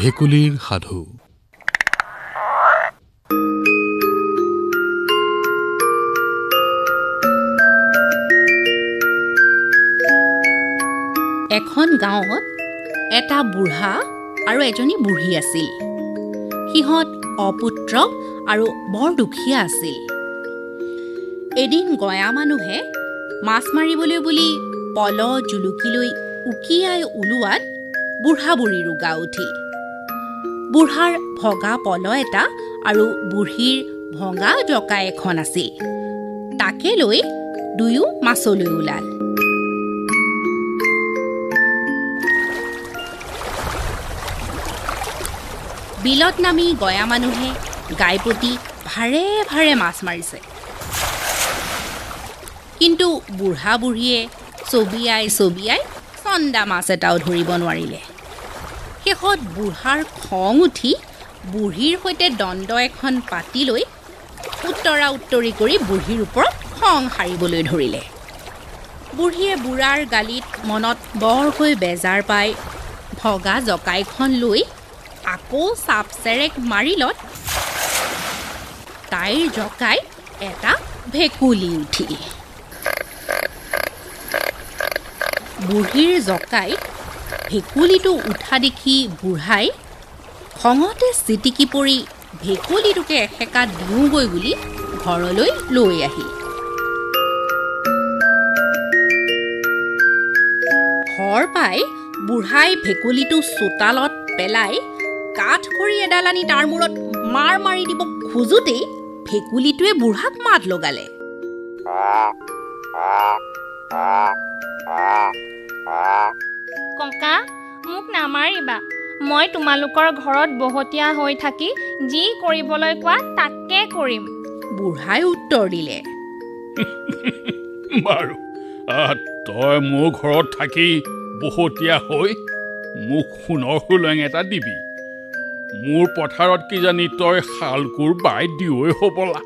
ভেকুলীৰ সাধু। এখন গাঁৱত এটা বুঢ়া আৰু এজনী বুঢ়ী আছিল। সিহঁত অপুত্ৰ আৰু বৰ দুখীয়া আছিল। এদিন গঞা মানুহে মাছ মাৰিবলৈ বুলি পল জুলুকি লৈ উকিয়াই ওলোৱাত বুঢ়া বুঢ়ীৰো গা উঠিল। বুঢ়াৰ ভগা পল এটা আৰু বুঢ়ীৰ ভঙা জকা এখন আছিল। তাকে লৈ দুয়ো মাছলৈ ওলাল। বিলত নামি গঞা মানুহে গাইপতি ভাৰে ভাৰে মাছ মাৰিছে। কিন্তু বুঢ়া বুঢ়ীয়ে চবিয়াই চবিয়াই চন্দা মাছ এটাও ধৰিব নোৱাৰিলে। শেষত বুঢ়াৰ খং উঠি বুঢ়ীৰ সৈতে দণ্ড এখন পাতি লৈ উত্তৰা উত্তৰি কৰি বুঢ়ীৰ ওপৰত খং সাৰিবলৈ ধৰিলে। বুঢ়ীয়ে বুঢ়াৰ গালিত মনত বৰকৈ বেজাৰ পাই ভগা জকাইখন লৈ আকৌ চাপ চেৰেক মাৰিলত তাইৰ জকাই এটা ভেকুলী উঠিল। বুঢ়ীৰ জকাইত ভেকুলীটো উঠা দেখি বুঢ়াই খঙতে চিটিকি পৰি ভেকুলীটোকে এসেকা দিওঁগৈ বুলি ঘৰলৈ লৈ আহিল। ঘৰ পাই বুঢ়াই ভেকুলীটো চোতালত পেলাই কাঠখৰি এডাল আনি তাৰ মূৰত মাৰ মাৰি দিব খোজোতেই ভেকুলীটোৱে বুঢ়াক মাত লগালে। ককা, মোক নামাৰিবা। মই তোমালোকৰ ঘৰত বহতীয়া হৈ থাকি যি কৰিবলৈ কোৱা তাকে কৰিম। বুঢ়াই উত্তৰ দিলে, বাৰু, তই মোৰ ঘৰত থাকি বহতীয়া হৈ মোক সোণৰ সোলং এটা দিবি। মোৰ পথাৰত কিজানি তই শালকোৰ বাই দিওঁই হ'বলা।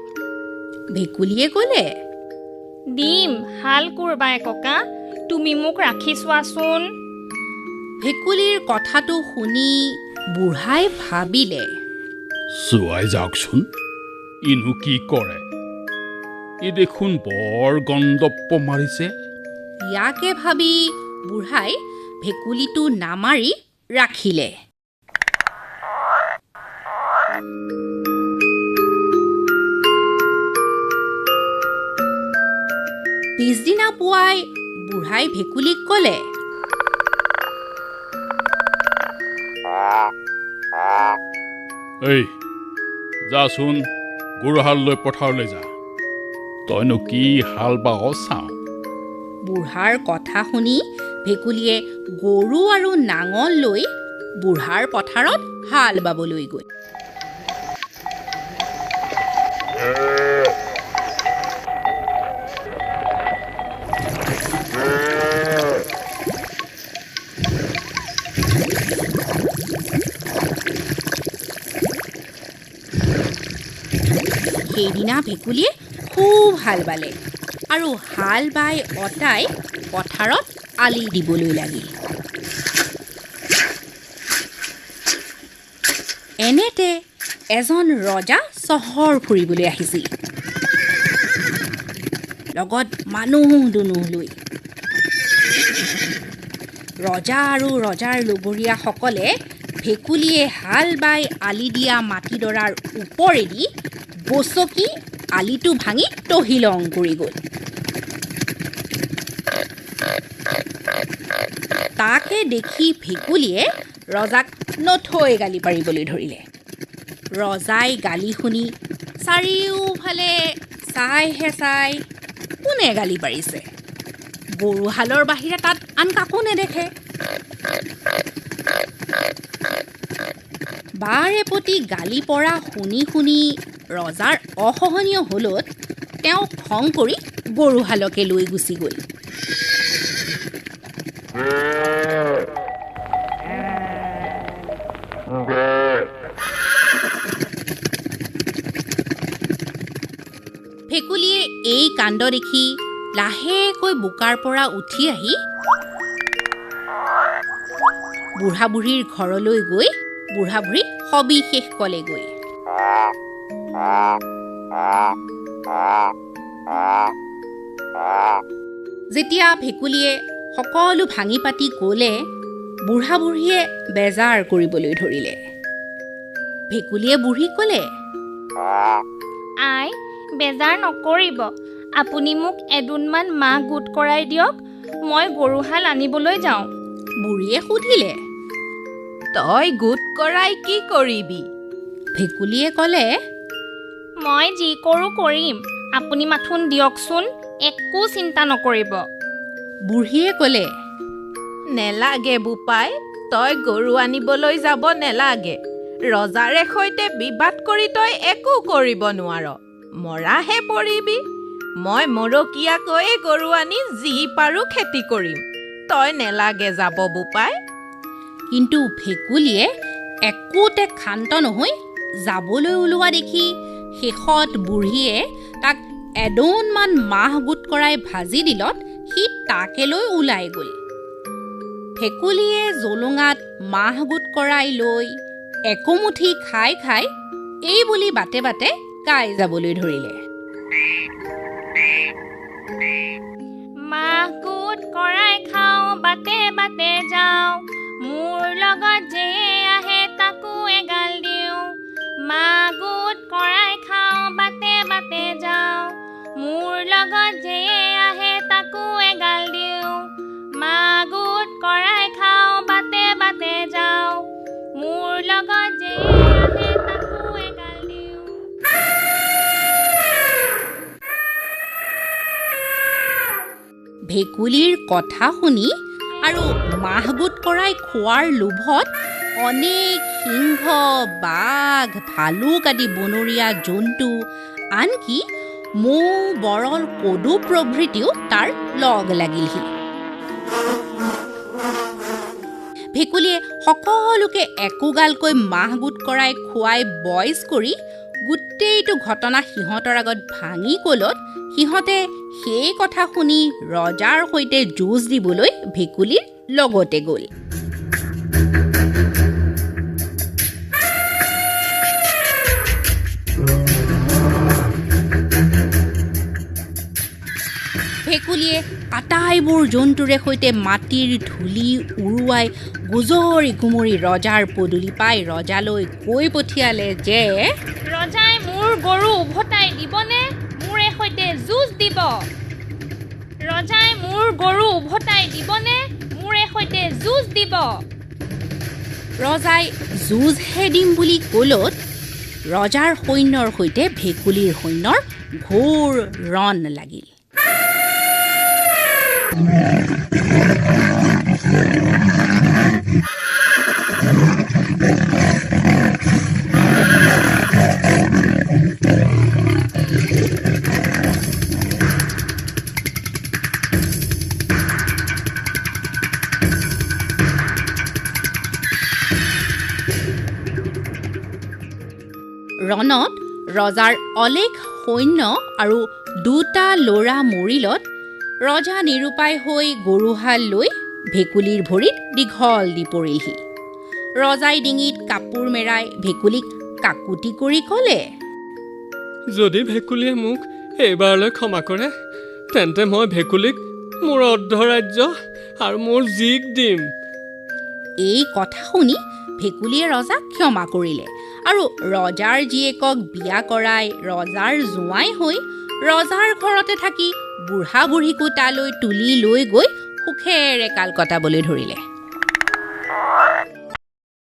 ভেকুলীয়ে ক'লে, দিম শালকোৰ বাই ককা, তুমি মোক ৰাখি চোৱাচোন। ভেকুলীৰ কথাটো শুনি বুঢ়াই ভাবিলে, চোৱাই যাওকচোন, ইনো কি কৰে, ই দেখোন বৰ গণ্ডপ্প মাৰিছে। ইয়াকে ভাবি বুঢ়াই ভেকুলীটো নামাৰি ৰাখিলে। পিছদিনা পুৱাই বুঢ়াই ভেকুলীক ক'লে, এই যাচোন গৰুহাল লৈ পথাৰলৈ যা, তইনো কি হাল বাৱ চাওঁ। বুঢ়াৰ কথা শুনি ভেকুলীয়ে গৰু আৰু নাঙল লৈ বুঢ়াৰ পথাৰত হাল বাবলৈ গ'ল। সেইদিনা ভেকুলীয়ে খুব হাল বালে আৰু হাল বাই অতাই পথাৰত আলি দিবলৈ লাগিল। এনেতে এজন ৰজা চহৰ ফুৰিবলৈ আহিছিল, লগত মানুহ দুনুহ লৈ। ৰজা আৰু ৰজাৰ লগৰীয়াসকলে ভেকুলীয়ে হাল বাই আলি দিয়া মাটিডৰাৰ ওপৰেদি গচকি আলিটো ভাঙি তহিলং কৰি গ'ল। তাকে দেখি ভেকুলীয়ে ৰজাক নথৈ গালি পাৰিবলৈ ধৰিলে। ৰজাই গালি শুনি চাৰিওফালে চাইহে চাই কোনে গালি পাৰিছে, গৰুহালৰ বাহিৰে তাত আন কাকো নেদেখে। বাৰে প্ৰতি গালি পৰা শুনি শুনি ৰজাৰ অসহনীয় হ'লত তেওঁ খং কৰি গৰুহালকে লৈ গুচি গ'ল। ভেকুলীয়ে এই কাণ্ড দেখি লাহেকৈ বোকাৰ পৰা উঠি আহি বুঢ়া বুঢ়ীৰ ঘৰলৈ গৈ বুঢ়া বুঢ়ীক সবিশেষ ক'লেগৈ। যেতিয়া ভেকুলীয়ে সকলো ভাঙি পাতি ক'লে, বুঢ়া বুঢ়ীয়ে বেজাৰ কৰিবলৈ ধৰিলে। ভেকুলীয়ে বুঢ়ীক ক'লে, আই, বেজাৰ নকৰিব, আপুনি মোক এদোণমান মাহ গোট কৰাই দিয়ক, মই গৰুহাল আনিবলৈ যাওঁ। বুঢ়ীয়ে সুধিলে, তই গোট কৰাই কি কৰিবি? ভেকুলীয়ে ক'লে, মই যি কৰোঁ কৰিম, আপুনি মাথোন দিয়কচোন, একো চিন্তা নকৰিব। বুঢ়ীয়ে ক'লে, নেলাগে বোপাই, তই গৰু আনিবলৈ যাব নেলাগে। ৰজাৰে সৈতে বিবাদ কৰি তই একো কৰিব নোৱাৰ, মৰাহে পৰিবি। মই মৰকীয়াকৈয়ে গৰু আনি যি পাৰোঁ খেতি কৰিম, তই নেলাগে যাব বোপাই। কিন্তু ভেকুলীয়ে একোতে ক্ষান্ত নহৈ যাবলৈ ওলোৱা দেখি শেষত বুঢ়ীয়ে তাক এদোণমান মাহ গোট কৰাই ভাজি দিলত সি তাকে লৈ ওলাই গ'ল। ভেকুলীয়ে জোলোঙাত মাহ গোট কৰাই লৈ একোমুঠি খাই খাই এই বুলি বাটে বাটে গাই যাবলৈ ধৰিলে, মাহ গোট কৰাই খাওঁ, বাটে বাটে যাওঁ, মোৰ লগত যেয়ে আহে তাকো এগাল দিওঁ। মাহ গোট কৰাই খাওঁ, বাটে বাটে যাওঁ, মোৰ লগত যেয়ে আহে তাকো এগাল দিওঁ। মাহ গোট কৰাই খাওঁ, বাটে বাটে যাওঁ, মোৰ লগত যেয়ে আহে তাকো এগাল দিওঁ। ভেকুলীৰ কথা শুনি আৰু মাহ গোট কৰাই খোৱাৰ লোভত অনেক সিংহ, বাঘ, ভালুক আদি বনৰীয়া জন্তু, আনকি মৌ, বৰল, কদু প্ৰভৃতিও তাৰ লগ লাগিলহি। ভেকুলীয়ে সকলোকে একোগালকৈ মাহ গোট কৰাই খুৱাই বইজ কৰি গোটেইটো ঘটনা সিহঁতৰ আগত ভাঙি ক'লত সিহঁতে সেই কথা শুনি ৰজাৰ সৈতে যুঁজ দিবলৈ ভেকুলীৰ লগতে গ'ল। ভেকুলীয়ে আটাইবোৰ জন্তুৰে সৈতে মাটিৰ ধূলি উৰুৱাই গুজৰি গুমৰি ৰজাৰ পদূলি পাই ৰজালৈ কৈ পঠিয়ালে যে, ৰজাই মোৰ গৰু উভতাই দিবনে মোৰে সৈতে যুঁজ দিব? ৰজাই মোৰ গৰু উভতাই দিবনে মোৰে সৈতে যুঁজ দিব? ৰজাই যুঁজহে দিম বুলি ক'লত ৰজাৰ সৈন্যৰ সৈতে ভেকুলীৰ সৈন্যৰ ঘোৰ ৰণ লাগিল। ৰণত ৰজাৰ অলেখ সৈন্য আৰু দুটা ল'ৰা মৰিলত ৰজা নিৰূপায় হৈ গৰুহাল লৈ ভেকুলীৰ ভৰিত দীঘল দি পৰিলহি। ৰজাই ডিঙিত কাপোৰ মেৰাই ভেকুলীক কাকুতি কৰি ক'লে, যদি ভেকুলীয়ে মোক এইবাৰলৈ ক্ষমা কৰে, তেন্তে মই ভেকুলীক মোৰ অৰ্ধৰাজ্য আৰু মোৰ জীক দিম। এই কথা শুনি ভেকুলীয়ে ৰজাক ক্ষমা কৰিলে আৰু ৰজাৰ জীয়েকক বিয়া কৰাই ৰজাৰ জোঁৱাই হৈ ৰজাৰ ঘৰতে থাকি বুঢ়া বুঢ়ীকো তালৈ তুলি লৈ গৈ সুখেৰে কাল কটাবলৈ ধৰিলে।